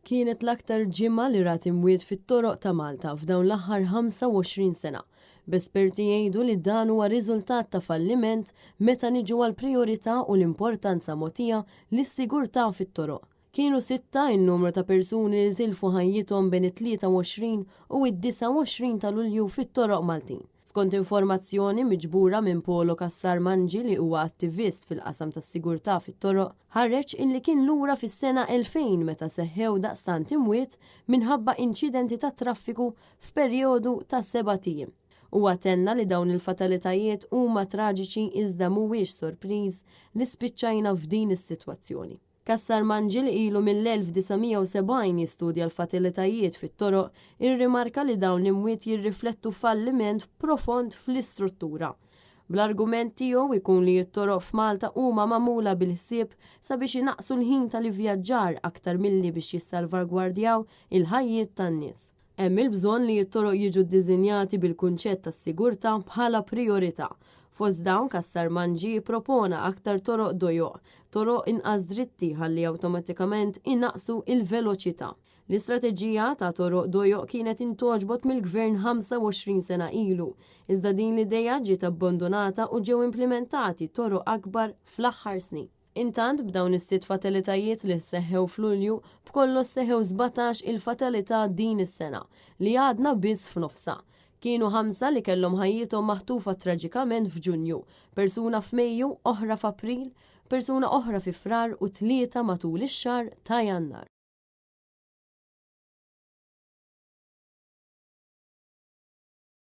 Kienet l-aktar ġimgħa li rat imwiet fit-toroq ta' Malta f'dawn l-aħħar 25 sena, b'esperti jgħidu li dan huwa riżultat ta' falliment meta niġu għall-prijorità u l-importanza mogħtija lis-sigurtà fit-toroq. Kienu sitta n-numru ta' persuni li tilfu ħajjithom bejn it-23 u d-29 ta' Lulju fit-toroq Maltin. Skont informazzjoni miġbura minn Polo Cassar Mangi li huwa attivist fil-qasam tas-sigurtà fit-toroq, ħareġ illi kien lura fis-sena 2000 meta seħħew daqstant imwiet minħabba inċidenti tat-traffiku f'perjodu ta' sebat ijiem. Huwa tenna li dawn il-fatalitajiet huma traġiċi iżda mhuwiex sorpriż li spiċċajna f'din is-sitwazzjoni. Cassar Mangi li ilu mill-1970 jistudja l-fatalitajiet fit-toroq irrimarka li dawn l-imwiet jirriflettu falliment profond fl-istruttura. Bl-argument tiegħu jkun li t-toroq f'Malta huma magħmula bil-ħsieb sabiex inaqqsu l-ħin tal-ivvjaġġar aktar milli biex jissalvagwardjaw il-ħajjiet tan-nies. Hemm il-bżonn li t-toroq jiġu ddisinjati bil-kunċett tas-sigurtà bħala prijorità. Fost dawn, Cassar Mangi ppropona aktar toroq dojoq, toroq inqas dritti ħalli awtomatikament inaqqsu il-veloċità. L-istrateġija ta' toroq dojoq kienet intgħoġbot mill-Gvern 25 sena ilu, iżda din l-idea ġiet abbandonata u ġew implimentati toroq akbar fl-aħħar snin. Intant, b'dawn is-sitt fatalitajiet li seħħew f'Lulju, b'kollox seħħew 17 il-fatalità din is-sena, li għadna biss f'nofsha. Kienu ħamsa li kellhom ħajjithom maħtufa traġikament f'Ġunju, persuna f'Mejju, oħra f'April, persuna oħra fi Frar u tlieta matul ix-xahar ta' Jannar.